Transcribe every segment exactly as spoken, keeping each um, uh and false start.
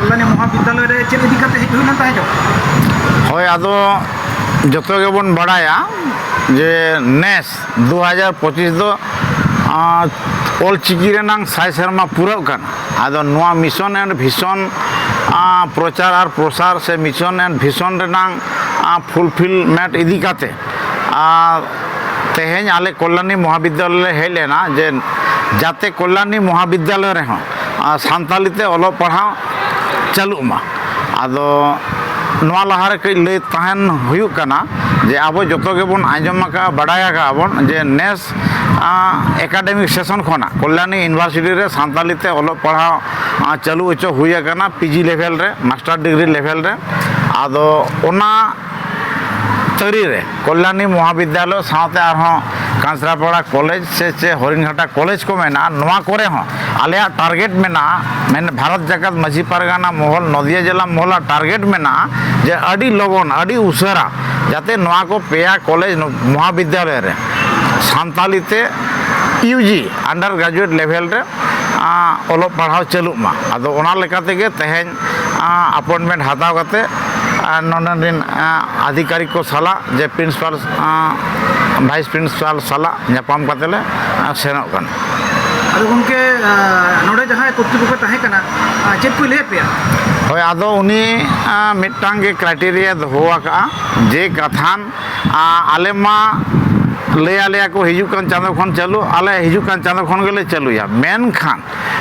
ᱠᱚᱞᱞᱟᱱᱤ ᱢᱚᱦᱟᱵᱤᱫᱽᱫᱟᱞᱚᱭ ᱨᱮ ᱪᱮᱫ ᱤᱫᱤ ᱠᱟᱛᱮ ᱦᱮᱡ ᱦᱩᱭ ᱞᱮᱱ ᱛᱟᱦᱮᱸᱫ? ᱦᱳᱭ, ᱟᱫᱚ ᱡᱚᱛᱚ ᱜᱮᱵᱚᱱ ᱵᱟᱲᱟᱭᱟ ᱡᱮ ᱱᱮᱥ ᱫᱩ ᱦᱟᱡᱟᱨ ᱯᱚᱸᱪᱤᱥ ᱫᱚ, ᱟᱸ, ᱚᱞᱪᱤᱠᱤ ᱨᱮᱱᱟᱝ ᱥᱟᱭ ᱥᱮᱨᱢᱟ ᱯᱩᱨᱟᱹᱜ ᱠᱟᱱᱟ᱾ ᱟᱫᱚ ᱱᱚᱣᱟ mission and vision, ᱟᱸ, ᱯᱨᱚᱪᱟᱨ ᱟᱨ ᱯᱨᱚᱥᱟᱨ ᱥᱮ mission and vision ᱨᱮᱱᱟᱝ, ᱟᱸ, fulfillment ᱤᱫᱤ ᱠᱟᱛᱮ, ᱟᱨ ᱛᱮᱦᱮᱧ ᱟᱞᱮ ᱠᱚᱞᱞᱟᱱᱤ ᱢᱚᱦᱟᱵᱤᱫᱽᱫᱟᱞᱚᱭ ᱞᱮ ᱦᱮᱡ ᱞᱮᱱᱟ ᱡᱮ ᱡᱟᱛᱮ ᱠᱚᱞᱞᱟᱱᱤ ᱢᱚᱦᱟᱵᱤᱫᱽᱫᱟᱞᱚᱭ ᱨᱮᱦᱚᱸ, ᱟᱸ, ᱥᱟᱱᱛᱟᱞᱤ ᱛᱮ ᱚᱞᱚᱜ ᱯᱟᱲᱦᱟᱣ ᱪᱟᱹᱞᱩᱜ ᱢᱟ᱾ ᱟᱫᱚ ᱱᱚᱣᱟ ᱞᱟᱦᱟᱨᱮ ᱠᱟᱹᱡ ᱞᱟᱹᱭ ᱛᱟᱦᱮᱱ ᱦᱩᱭᱩᱜ ᱠᱟᱱᱟ ᱡᱮ ᱟᱵᱚ ᱡᱚᱛᱚ ᱜᱮᱵᱚᱱ ᱟᱸᱡᱚᱢ ᱟᱠᱟᱫᱼᱟ, ᱵᱟᱰᱟᱭ ᱟᱠᱟᱫᱼᱟ ᱵᱚᱱ ᱡᱮ ᱱᱮᱥ, ᱟᱸ, academic session ᱠᱷᱚᱱᱟᱜ ᱠᱚᱞᱞᱟᱱᱤ University ᱨᱮ ᱥᱟᱱᱛᱟᱞᱤ ᱛᱮ ᱚᱞᱚᱜ ᱯᱟᱲᱦᱟᱣ, ᱟᱸ, ᱪᱟᱹᱞᱩ ᱦᱚᱪᱚ ᱦᱩᱭ ᱟᱠᱟᱱᱟ, PG level ᱨᱮ, master degree level ᱨᱮ᱾ ᱟᱫᱚ ᱚᱱᱟ ᱛᱟᱹᱨᱤ ᱨᱮ ᱠᱚᱞᱞᱟᱱᱤ ᱢᱚᱦᱟᱵᱤᱫᱽᱫᱟᱞᱚᱭ ᱥᱟᱶᱛᱮ ᱟᱨᱦᱚᱸ ᱠᱟᱸᱥᱨᱟᱯᱟᱲᱟ ᱠᱚᱞᱮᱡᱽ ᱥᱮ ᱪᱮ ᱦᱚᱨᱤᱱᱜᱷᱟᱴᱟ ᱠᱚᱞᱮᱡᱽ ᱠᱚ ᱢᱮᱱᱟᱜᱼᱟ, ᱱᱚᱣᱟ ᱠᱚᱨᱮ ᱦᱚᱸ ᱟᱞᱮᱭᱟᱜ target ᱢᱮᱱᱟᱜᱼᱟ, ᱢᱮᱱ ᱵᱷᱟᱨᱚᱛ ᱡᱟᱠᱟᱛ ᱢᱟᱹᱡᱷᱤ ᱯᱟᱨᱜᱟᱱᱟ ᱢᱚᱦᱚᱞ, ᱱᱚᱫᱤᱭᱟ ᱡᱮᱞᱟ ᱢᱚᱦᱚᱞᱟᱜ target ᱢᱮᱱᱟᱜᱼᱟ ᱡᱮ ᱟᱹᱰᱤ ᱞᱚᱜᱚᱱ, ᱟᱹᱰᱤ ᱩᱥᱟᱹᱨᱟ ᱡᱟᱛᱮ ᱱᱚᱣᱟ ᱠᱚ ᱯᱮᱭᱟ ᱠᱚᱞᱮᱡᱽ ᱢᱚᱦᱟᱵᱤᱫᱽᱫᱟᱞᱚᱭ ᱨᱮ ᱥᱟᱱᱛᱟᱞᱤ ᱛᱮ UG under graduate level ᱨᱮ, ᱟᱸ, ᱚᱞᱚᱜ ᱯᱟᱲᱦᱟᱣ ᱪᱟᱹᱞᱩᱜ ᱢᱟ᱾ ᱟᱫᱚ ᱚᱱᱟ ᱞᱮᱠᱟ ᱛᱮᱜᱮ ᱛᱮᱦᱮᱧ, ᱟᱸ, appointment ᱦᱟᱛᱟᱣ ᱠᱟᱛᱮ, ᱟᱸ, ᱱᱚᱰᱮ ᱨᱮᱱ, ᱟᱸ, ᱟᱫᱷᱤᱠᱟᱨᱤᱠ ᱠᱚ ᱥᱟᱞᱟᱜ ᱡᱮ principal, ᱟᱸ, vice principal ᱥᱟᱞᱟᱜ ᱧᱟᱯᱟᱢ ᱠᱟᱛᱮ ᱞᱮ, ᱟᱸ, ᱥᱮᱱᱚᱜ ᱠᱟᱱᱟ᱾ ᱟᱫᱚ ᱜᱚᱢᱠᱮ, ᱟᱸ, ᱱᱚᱰᱮ ᱡᱟᱦᱟᱸᱭ ᱠᱚᱨᱛᱨᱤᱯᱚᱠᱠᱷᱚ ᱛᱟᱦᱮᱸ ᱠᱟᱱᱟ, ᱟᱸ, ᱪᱮᱫ ᱠᱚᱭ ᱞᱟᱹᱭᱟᱫ ᱯᱮᱭᱟ? ᱦᱳᱭ, ᱟᱫᱚ ᱩᱱᱤ, ᱟᱸ, ᱢᱤᱫᱴᱟᱝ ᱜᱮ criteria ᱫᱚᱦᱚ ᱟᱠᱟᱫᱼᱟ ᱡᱮ ᱠᱟᱛᱷᱟᱱ, ᱟᱸ, ᱟᱞᱮ ᱢᱟ ᱞᱟᱹᱭ ᱟᱞᱮᱭᱟ ᱠᱚ ᱦᱤᱡᱩᱜ ᱠᱟᱱ ᱪᱟᱸᱫᱚ ᱠᱷᱚᱱ ᱪᱟᱹᱞᱩ, ᱟᱞᱮ ᱦᱤᱡᱩᱜ ᱠᱟᱱ ᱪᱟᱸᱫᱚ ᱠᱷᱚᱱ ᱜᱮᱞᱮ ᱪᱟᱹᱞᱩᱭᱟ, ᱢᱮᱱᱠᱷᱟᱱ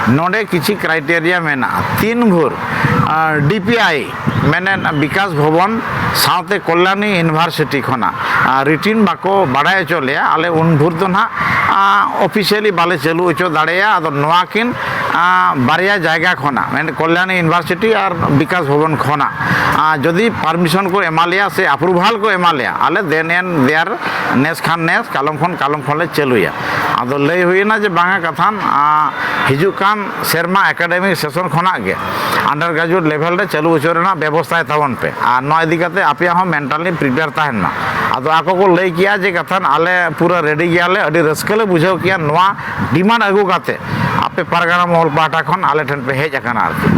ᱱᱚᱰᱮ ᱠᱤᱪᱷᱤ criteria ᱢᱮᱱᱟᱜᱼᱟ᱾ ᱛᱤᱱ ᱵᱷᱳᱨ, ᱟᱸ, DPI ᱢᱮᱱᱮᱫ ᱵᱤᱠᱟᱥ ᱵᱷᱚᱵᱚᱱ ᱥᱟᱶᱛᱮ ᱠᱚᱞᱞᱟᱱᱤ University ᱠᱷᱚᱱᱟᱜ, ᱟᱸ, written ᱵᱟᱠᱚ ᱵᱟᱲᱟᱭ ᱦᱚᱪᱚ ᱞᱮᱭᱟ, ᱟᱞᱮ ᱩᱱ ᱵᱷᱳᱨ ᱫᱚ ᱱᱟᱦᱟᱜ, ᱟᱸ, officially ᱵᱟᱞᱮ ᱪᱟᱹᱞᱩ ᱦᱚᱪᱚ ᱫᱟᱲᱮᱭᱟᱜᱼᱟ᱾ ᱟᱫᱚ ᱱᱚᱣᱟ ᱠᱤᱱ, ᱟᱸ, ᱵᱟᱨᱭᱟ ᱡᱟᱭᱜᱟ ᱠᱷᱚᱱᱟᱜ, ᱢᱮᱱ ᱠᱚᱞᱞᱟᱱᱤ University ᱟᱨ ᱵᱤᱠᱟᱥ ᱵᱷᱚᱵᱚᱱ ᱠᱷᱚᱱᱟᱜ, ᱟᱸ, ᱡᱩᱫᱤ permission ᱠᱚ ᱮᱢᱟ ᱞᱮᱭᱟ ᱥᱮ approval ᱠᱚ ᱮᱢᱟ ᱞᱮᱭᱟ, ᱟᱞᱮ then and there ᱱᱮᱥ ᱠᱷᱟᱱ ᱱᱮᱥ, ᱠᱟᱞᱚᱢ ᱠᱷᱚᱱ ᱠᱟᱞᱚᱢ ᱠᱷᱚᱱ ᱞᱮ ᱪᱟᱹᱞᱩᱭᱟ᱾ ᱟᱫᱚ ᱞᱟᱹᱭ ᱦᱩᱭᱮᱱᱟ ᱡᱮ ᱵᱟᱝᱟ ᱠᱟᱛᱷᱟᱱ, ᱟᱸ, ᱦᱤᱡᱩᱜ ᱠᱟᱱ ᱥᱮᱨᱢᱟ academic session ᱠᱷᱚᱱᱟᱜ ᱜᱮ under graduate level ᱨᱮ ᱪᱟᱹᱞᱩ ᱦᱚᱪᱚ ᱨᱮᱱᱟᱜ ᱵᱮᱵᱚᱥᱛᱷᱟᱭ ᱛᱟᱵᱚᱱ ᱯᱮ, ᱟᱨ ᱱᱚᱣᱟ ᱤᱫᱤ ᱠᱟᱛᱮ ᱟᱯᱮᱭᱟᱜ ᱦᱚᱸ mentally prepare ᱛᱟᱦᱮᱱ ᱢᱟ᱾ ᱟᱫᱚ ᱟᱠᱚ ᱠᱚ ᱞᱟᱹᱭ ᱠᱮᱜᱼᱟ ᱡᱮ ᱠᱟᱛᱷᱟᱱ ᱟᱞᱮ ᱯᱩᱨᱟᱹ ready ᱜᱮᱭᱟᱞᱮ, ᱟᱹᱰᱤ ᱨᱟᱹᱥᱠᱟᱹ ᱞᱮ ᱵᱩᱡᱷᱟᱹᱣ ᱠᱮᱜᱼᱟ ᱱᱚᱣᱟ demand ᱟᱹᱜᱩ ᱠᱟᱛᱮ ᱟᱯᱮ ᱯᱟᱨᱜᱟᱱᱟ ᱢᱚᱦᱚᱞ ᱯᱟᱦᱴᱟ ᱠᱷᱚᱱ ᱟᱞᱮ ᱴᱷᱮᱱ ᱯᱮ ᱦᱮᱡ ᱟᱠᱟᱱᱟ ᱟᱨᱠᱤ᱾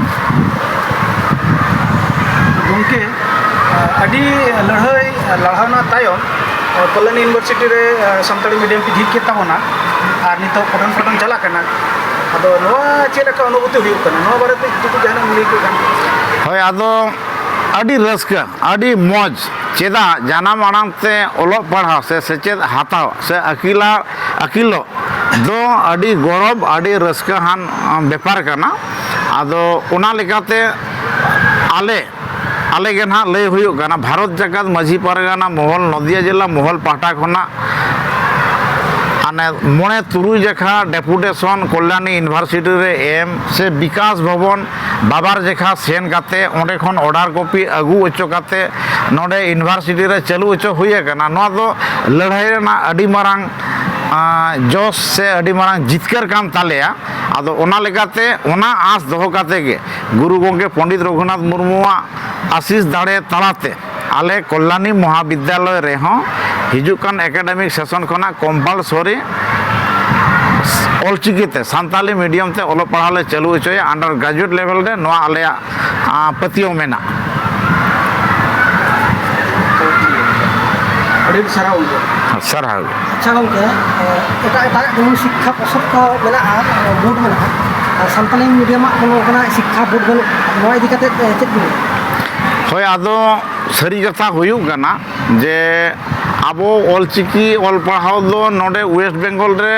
ᱜᱚᱢᱠᱮ, ᱟᱹᱰᱤ ᱞᱟᱹᱲᱦᱟᱹᱭ ᱞᱟᱲᱦᱟᱣᱱᱟ ᱛᱟᱭᱚᱢ ᱠᱚᱞᱞᱟᱱᱤ ᱤᱭᱩᱱᱤᱵᱷᱟᱨᱥᱤᱴᱤ ᱨᱮ ᱥᱟᱱᱛᱟᱲᱤ ᱢᱤᱰᱤᱭᱟᱢ ᱯᱮ ᱡᱷᱤᱡ ᱠᱮᱫ ᱛᱟᱵᱚᱱᱟ, ᱟᱨ ᱱᱤᱛᱚᱜ ᱯᱚᱴᱷᱚᱱ ᱯᱟᱴᱷᱚᱱ ᱪᱟᱞᱟᱜ ᱠᱟᱱᱟ᱾ ᱟᱫᱚ ᱱᱚᱣᱟ ᱪᱮᱫ ᱞᱮᱠᱟ ᱚᱱᱩᱵᱷᱩᱛᱤ ᱦᱩᱭᱩᱜ ᱠᱟᱱᱟ, ᱱᱚᱣᱟ ᱵᱟᱨᱮᱛᱮ ᱡᱩᱫᱤ ᱡᱟᱦᱟᱱᱟᱜ ᱮᱢ ᱞᱟᱹᱭ ᱠᱮ ᱠᱷᱟᱱ? ᱦᱳᱭ, ᱟᱫᱚ ᱟᱹᱰᱤ ᱨᱟᱹᱥᱠᱟᱹ, ᱟᱹᱰᱤ ᱢᱚᱡᱽ᱾ ᱪᱮᱫᱟᱜ, ᱡᱟᱱᱟᱢ ᱟᱲᱟᱝ ᱛᱮ ᱚᱞᱚᱜ ᱯᱟᱲᱦᱟᱣ ᱥᱮ ᱥᱮᱪᱮᱫ ᱦᱟᱛᱟᱣ ᱥᱮ ᱟᱹᱠᱤᱞᱟ-, ᱟᱹᱠᱤᱞᱚᱜ ᱫᱚ ᱟᱹᱰᱤ ᱜᱚᱨᱚᱵᱽ, ᱟᱹᱰᱤ ᱨᱟᱹᱥᱠᱟᱹᱣᱟᱱ ᱵᱮᱯᱟᱨ ᱠᱟᱱᱟ᱾ ᱟᱫᱚ ᱚᱱᱟ ᱞᱮᱠᱟᱛᱮ ᱟᱞᱮ, ᱟᱞᱮ ᱜᱮ ᱱᱟᱦᱟᱜ ᱞᱟᱹᱭ ᱦᱩᱭᱩᱜ ᱠᱟᱱᱟ, ᱵᱷᱟᱨᱚᱛ ᱡᱟᱠᱟᱛ ᱢᱟᱹᱡᱷᱤ ᱯᱟᱨᱜᱟᱱᱟ ᱢᱚᱦᱚᱞ, ᱱᱚᱫᱤᱭᱟ ᱡᱮᱞᱟ ᱢᱚᱦᱚᱞ ᱯᱟᱦᱴᱟ ᱠᱷᱚᱱᱟᱜ ᱦᱟᱱᱮ ᱢᱚᱬᱮ ᱛᱩᱨᱩᱭ ᱡᱟᱠᱷᱟ ᱰᱮᱯᱩᱴᱮᱥᱚᱱ ᱠᱚᱞᱞᱟᱱᱤ ᱤᱭᱩᱱᱤᱵᱷᱟᱨᱥᱤᱴᱤ ᱨᱮ ᱮᱢ ᱥᱮ ᱵᱤᱠᱟᱥ ᱵᱷᱚᱵᱚᱱ ᱵᱟᱵᱟᱨ ᱡᱟᱠᱷᱟ ᱥᱮᱱ ᱠᱟᱛᱮ ᱚᱸᱰᱮ ᱠᱷᱚᱱ ᱚᱰᱟᱨ ᱠᱚᱯᱤ ᱟᱹᱜᱩ ᱦᱚᱪᱚ ᱠᱟᱛᱮ ᱱᱚᱰᱮ ᱤᱭᱩᱱᱤᱵᱷᱟᱨᱥᱤᱴᱤ ᱨᱮ ᱪᱟᱹᱞᱩ ᱦᱚᱪᱚ ᱦᱩᱭ ᱟᱠᱟᱱᱟ᱾ ᱱᱚᱣᱟ ᱫᱚ ᱞᱟᱹᱲᱦᱟᱹᱭ ᱨᱮᱱᱟᱜ ᱟᱹᱰᱤ ᱢᱟᱨᱟᱝ, ᱟᱸ, ᱡᱚᱥ ᱥᱮ ᱟᱹᱰᱤ ᱢᱟᱨᱟᱝ ᱡᱤᱛᱠᱟᱹᱨ ᱠᱟᱱ ᱛᱟᱞᱮᱭᱟ᱾ ᱟᱫᱚ ᱚᱱᱟ ᱞᱮᱠᱟᱛᱮ ᱚᱱᱟ ᱟᱸᱥ ᱫᱚᱦᱚ ᱠᱟᱛᱮ ᱜᱮ ᱜᱩᱨᱩ ᱜᱚᱢᱠᱮ ᱯᱚᱱᱰᱤᱛ ᱨᱚᱜᱷᱩᱱᱟᱛᱷ ᱢᱩᱨᱢᱩᱣᱟᱜ ᱟᱥᱤᱥ ᱫᱟᱲᱮ ᱛᱟᱞᱟᱛᱮ ᱟᱞᱮ ᱠᱚᱞᱞᱟᱱᱤ ᱢᱚᱦᱟᱵᱤᱫᱽᱫᱟᱞᱚᱭ ᱨᱮᱦᱚᱸ ᱦᱤᱡᱩᱜ ᱠᱟᱱ ᱮᱠᱟᱰᱮᱢᱤᱠ ᱥᱮᱥᱚᱱ ᱠᱷᱚᱱᱟᱜ ᱠᱚᱢᱯᱟᱞᱥᱚᱨᱤ ᱚᱞᱪᱤᱠᱤ ᱛᱮ, ᱥᱟᱱᱛᱟᱞᱤ ᱢᱤᱰᱤᱭᱟᱢ ᱛᱮ ᱚᱞᱚᱜ ᱯᱟᱲᱦᱟᱣ ᱞᱮ ᱪᱟᱹᱞᱩ ᱦᱚᱪᱚᱭᱟ ᱟᱱᱰᱟᱨ ᱜᱨᱮᱡᱩᱭᱮᱴ ᱞᱮᱵᱮᱞ ᱨᱮ᱾ ᱱᱚᱣᱟ ᱟᱞᱮᱭᱟᱜ, ᱟᱸ, ᱯᱟᱹᱛᱭᱟᱹᱣ ᱢᱮᱱᱟᱜᱼᱟ᱾ ᱟᱹᱰᱤ ᱟᱹᱰᱤ ᱥᱟᱨᱦᱟᱣ ᱜᱚᱢᱠᱮ᱾ ᱥᱟᱨᱦᱟᱣ ᱜᱮ᱾ ᱟᱪᱪᱷᱟ ᱜᱚᱢᱠᱮ, ᱮᱴᱟᱜ ᱮᱴᱟᱜ ᱡᱮᱢᱚᱱ ᱥᱤᱠᱠᱷᱟ ᱯᱚᱨᱥᱚᱫ ᱠᱚ ᱢᱮᱱᱟᱜᱼᱟ, ᱵᱳᱨᱰ ᱢᱮᱱᱟᱜᱼᱟ, ᱟᱨ ᱥᱟᱱᱛᱟᱞᱤ ᱢᱤᱰᱤᱭᱟᱢᱟᱜ ᱠᱳᱱᱳ ᱚᱱᱠᱟᱱᱟᱜ ᱥᱤᱠᱠᱷᱟ ᱵᱳᱨᱰ ᱵᱟᱹᱱᱩᱜᱼᱟ, ᱱᱚᱣᱟ ᱤᱫᱤ ᱠᱟᱛᱮ ᱪᱮᱫ ᱵᱤᱱ ᱞᱟᱹᱭᱟ? ᱦᱳᱭ, ᱟᱫᱚ ᱥᱟᱹᱨᱤ ᱠᱟᱛᱷᱟ ᱦᱩᱭᱩᱜ ᱠᱟᱱᱟ ᱡᱮ ᱟᱵᱚ ᱚᱞᱪᱤᱠᱤ ᱚᱞ ᱯᱟᱲᱦᱟᱣ ᱫᱚ ᱱᱚᱰᱮ ᱳᱭᱮᱥᱴ ᱵᱮᱝᱜᱚᱞ ᱨᱮ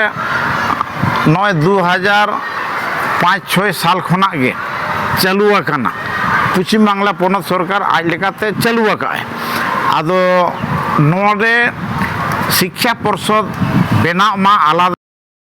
ᱱᱚᱜᱼᱚᱭ ᱫᱩ ᱦᱟᱡᱟᱨ ᱯᱟᱸᱪ ᱪᱷᱚᱭ ᱥᱟᱞ ᱠᱷᱚᱱᱟᱜ ᱜᱮ ᱪᱟᱹᱞᱩ ᱟᱠᱟᱱᱟ᱾ ᱯᱚᱪᱷᱤᱢ ᱵᱟᱝᱞᱟ ᱯᱚᱱᱚᱛ ᱥᱚᱨᱠᱟᱨ ᱟᱡ ᱞᱮᱠᱟᱛᱮ ᱪᱟᱹᱞᱩ ᱟᱠᱟᱫᱼᱟᱭ᱾ ᱟᱫᱚ ᱱᱚᱰᱮ ᱥᱤᱠᱠᱷᱟ ᱯᱚᱨᱥᱚᱫ ᱵᱮᱱᱟᱜ ᱢᱟ ᱟᱞᱟᱫᱟ